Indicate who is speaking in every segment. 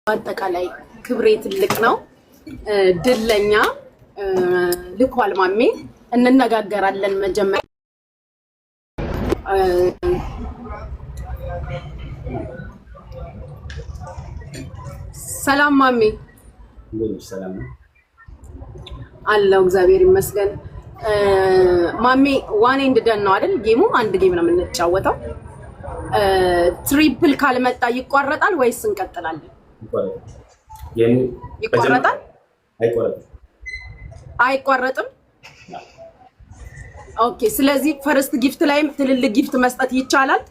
Speaker 1: በአጠቃላይ ክብሬ ትልቅ ነው። ድል ለኛ ልኳል ማሜ። እንነጋገራለን መጀመሪያ። ሰላም ማሜ።
Speaker 2: ሰላም ነው።
Speaker 1: አለው፣ እግዚአብሔር ይመስገን። ማሜ፣ one and done ነው አይደል? Game ኡ አንድ game ነው የምንጫወተው። Triple ካልመጣ ይቋረጣል ወይስ እንቀጥላለን? ይቋረጣል?
Speaker 2: አይቋረጥም።
Speaker 1: አይቋረጥም። Okay። ስለዚህ first gift ላይም ትልልቅ gift መስጠት ይቻላል።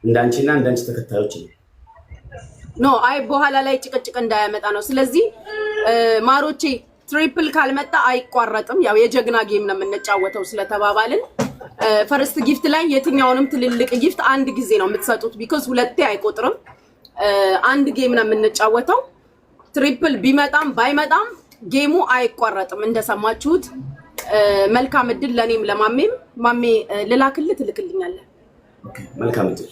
Speaker 2: እንዳንቺና እንዳንቺ ተከታዮች ነው።
Speaker 1: No፣ አይ፣ በኋላ ላይ ጭቅጭቅ እንዳያመጣ ነው። ስለዚህ ማሮቼ፣ triple ካልመጣ አይቋረጥም። ያው የጀግና game ነው የምንጫወተው ስለተባባልን first gift ላይ የትኛውንም ትልልቅ gift አንድ ጊዜ ነው የምትሰጡት። Because ሁለቴ አይቆጥርም። አንድ game ነው የምንጫወተው። Triple ቢመጣም ባይመጣም game ኡ አይቋረጥም። እንደሰማችሁት መልካም እድል ለእኔም ለማሜም። ማሜ፣ ልላክልህ፣ ትልክልኛለህ?
Speaker 2: መልካም እድል።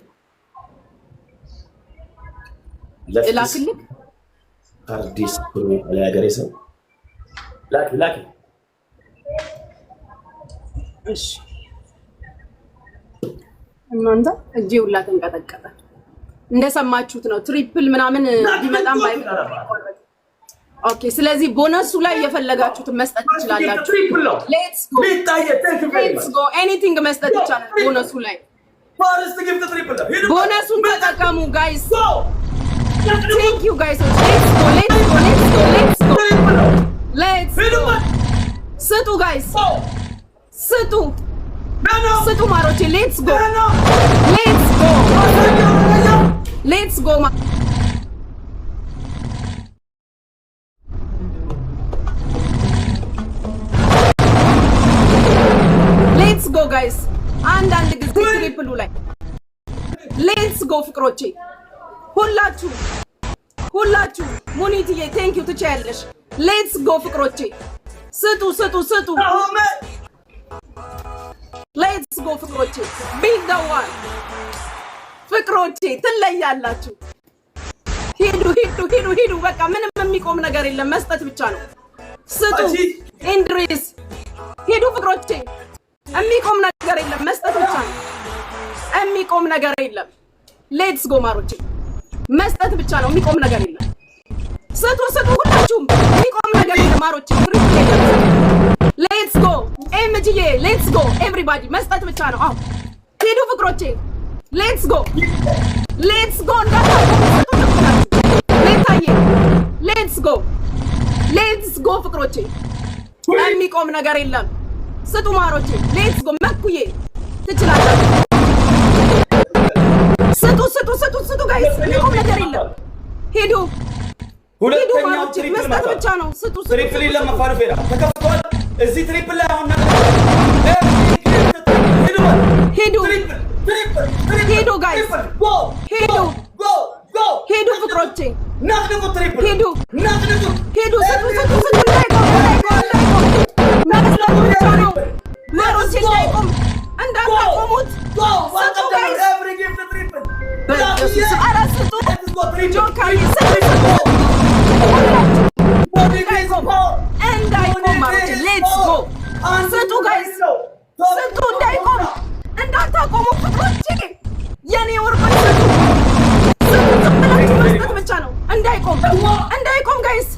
Speaker 1: ልላክልህ?
Speaker 2: አዲስ ለሀገሬ ሰው ላኪ ላኪ።
Speaker 1: እሺ፣ እናንተ እጄ ሁላ ተንቀጠቀጠ። እንደሰማችሁት ነው። Triple ምናምን ቢመጣም ባይመጣም። Okay። ስለዚህ ቦነሱ ላይ የፈለጋችሁትን መስጠት ትችላላችሁ። Let's go, let's go። Anything መስጠት ይቻላል ቦነሱ ላይ። ቦነሱን ተጠቀሙ guys። Thank you guys። Let's go, let's go, let's go, let's go, let's go። ስጡ guys፣ ስጡ፣ ስጡ ማሮቼ። Let's go, let's go, let's go። Let's go guys። አንዳንድ ጊዜ triple ኡ ላይ let's go ፍቅሮቼ፣ ሁላችሁ ሁላችሁ። ሙኒትዬ፣ thank you፣ ትችያለሽ። Let's go ፍቅሮቼ፣ ስጡ ስጡ ስጡ። Let's go ፍቅሮቼ፣ be the one። ፍቅሮቼ፣ ትለያላችሁ። ሂዱ ሂዱ ሂዱ ሂዱ። በቃ ምንም የሚቆም ነገር የለም፣ መስጠት ብቻ ነው። ስጡ። ኢንድሪስ፣ ሂዱ ፍቅሮቼ። የሚቆም ነገር የለም፣ መስጠት ብቻ ነው። የሚቆም ነገር የለም። Let's go ማሮቼ፣ መስጠት ብቻ ነው። የሚቆም ነገር የለም። ስጡ ስጡ፣ ሁላችሁም። የሚቆም ነገር የለም ማሮቼ። Let's go ኤምጂዬ፣ let's go everybody። መስጠት ብቻ ነው። አዎ፣ ሂዱ ፍቅሮቼ። Let's go, let's go። እንዳታቆሙ፣ ስጡ። ሌታዬ፣ let's go, let's go ፍቅሮቼ። የሚቆም ነገር የለም። ስጡ ማሮቼ። Let's go። መኩዬ፣ ትችላላችሁ። ስጡ ስጡ ስጡ ስጡ guys። የሚቆም ነገር የለም። ሂዱ ሂዱ ማሮቼ። መስጠት ብቻ ነው። ስጡ ስጡ።
Speaker 3: Triple ለመፋርፌራ ተከፍቷል። እዚህ triple ላይ አሁን
Speaker 1: ሂዱ ሂዱ guys፣ ሂዱ ሂዱ ፍቅሮቼ፣ ሂዱ ሂዱ፣ ስጡ ስጡ ስጡ። እንዳይቆም እንዳይቆም እንዳይቆም፣ መስጠት ብቻ ነው ማሮቼ። እንዳይቆም፣ እንዳታቆሙት። ስጡ guys። በኢየሱስ፣ ኧረ ስጡ። ጆካሪ፣ ስጡ ስጡ። እንዳይቆም ማሮቼ። Let's go፣ ስጡ guys፣ ስጡ። እንዳይቆም፣ እንዳታቆሙ ፍቅሮቼ፣ የኔ ወርቆች፣ ስጡ ስጡ። ዝም ብላችሁ መስጠት ብቻ ነው። እንዳይቆም እንዳይቆም guys፣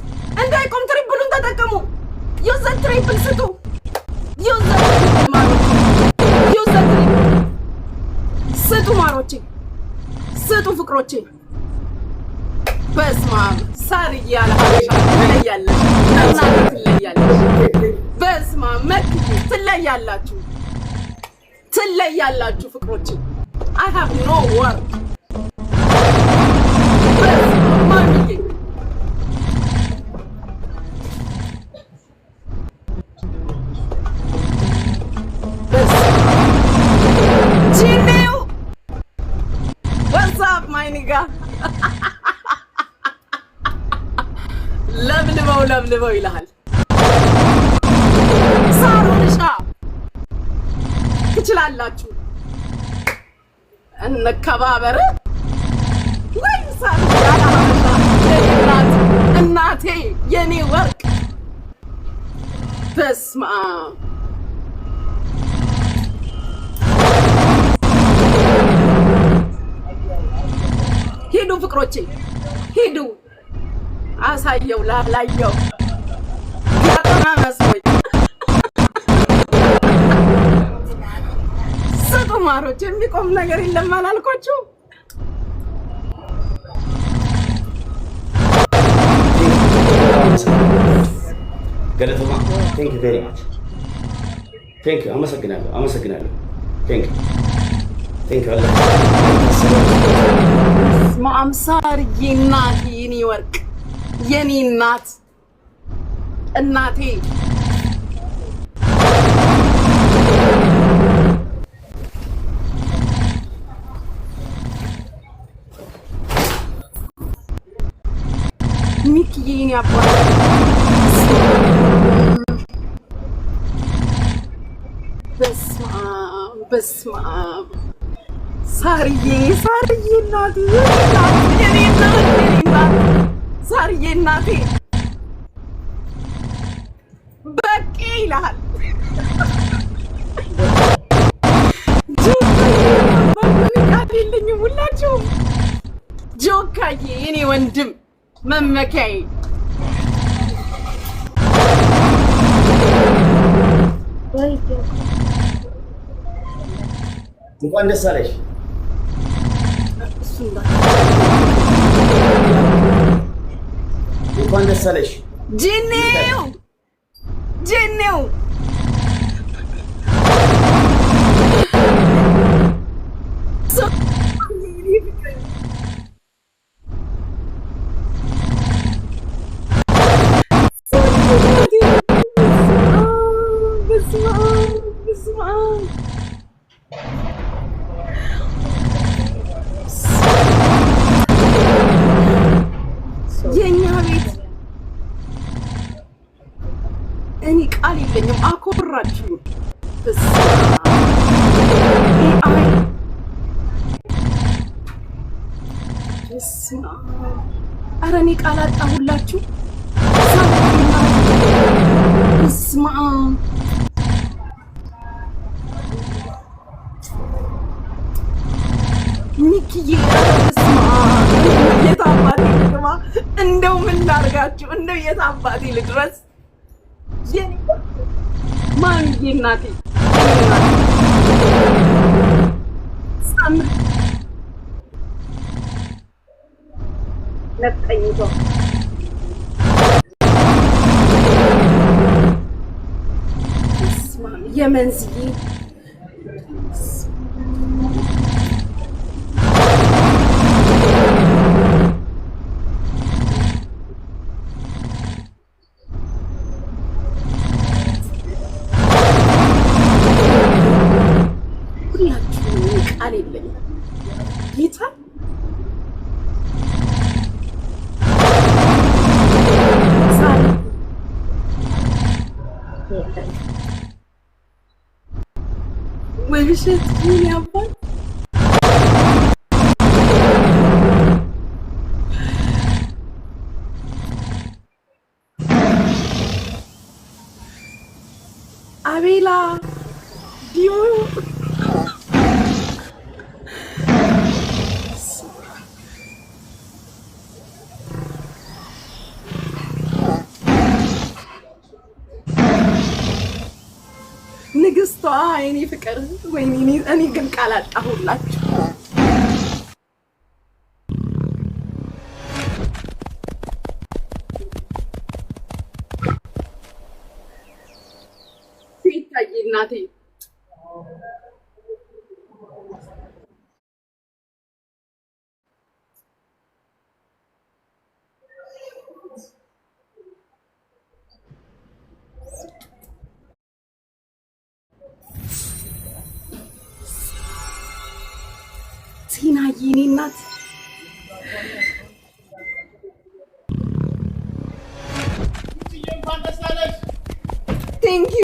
Speaker 1: እንዳይቆም። Triple ኡን ተጠቀሙ። Use the triple፣ ስጡ። Use the triple ማሮቼ፣ use the triple፣ ስጡ ማሮቼ፣ ስጡ ፍቅሮቼ። በስመ አብ፣ ሳርዬ፣ ያለ ሀበሻ ትለያለሽ፣ እናቴ ትለያለሽ። በስመ አብ፣ መክዬ፣ ትለያላችሁ፣ ትለያላችሁ ፍቅሮቼ። I have no word። በስመ አብ ማሚዬ። በስመ አብ ጂኒው፣ what's up my nigga? ለብልበው ለብልበው ይልሃል። ሳሩንሻ፣ ትችላላችሁ። እንከባበር ወይ ሳሩ። በስመ አብ። ሂዱ ፍቅሮቼ ሂዱ። አሳየው ላላየው ያጠና መስሎኝ። ስጡ ማሮች፣ የሚቆም ነገር የለም አላልኳችሁ?
Speaker 2: Galatoomaa, thank you very much, thank you። አመሰግናለሁ፣ አመሰግናለሁ። Thank you, thank you። አለ
Speaker 1: ማምሳርዬ እናቴ፣ የኔ ወርቅ፣ የኔ እናት፣ እናቴ። ሚክዬ የኔ አባት፣ በስመ አብ፣ በስመ አብ። ሳርዬ፣ ሳርዬ እናቴ፣ የኔ እናት፣ የኔ እናት፣ ሳርዬ እናቴ፣ በቄ ይልሃል። ቃል የለኝም። ሁላችሁም ጆካዬ የኔ ወንድም መመኪያዬ።
Speaker 2: እንኳን ደስ አለሽ።
Speaker 1: እሱ
Speaker 2: እንኳን ደስ አለሽ።
Speaker 1: ጂኒው፣ ጂኒው። በስመ አብ፣ በስመ አብ። የእኛ ቤት፣ እኔ ቃል የለኝም። አኮራችሁ። በስመ አብ፣ AI፣ በስመ አብ። ኧረ እኔ ቃል አጣሁላችሁ። በስመ አብ። ሚኪዬ፣ ኧረ በስመ አብ። የት አባቴ ልግባ? እንደው ምን ላርጋችሁ? እንደው የት አባቴ ልድረስ? የኔ ማሚዬ እናቴ፣ የኔ እናቴ ሳምሪ ነጠኝቷ። በስመ አብ፣ የመንዝዬ። ሁላችሁም ቃል የለኝም ጌታ። ሳሪ፣ ውብሸት ምን ያባል። አቤላ፣ ዲሙ። ንግስቷ የኔ ፍቅር፣ ወይኔ እኔ ግን ቃል አጣሁላችሁ። ይታይ እናቴ። ሲናዬ የኔ እናት። Thank you.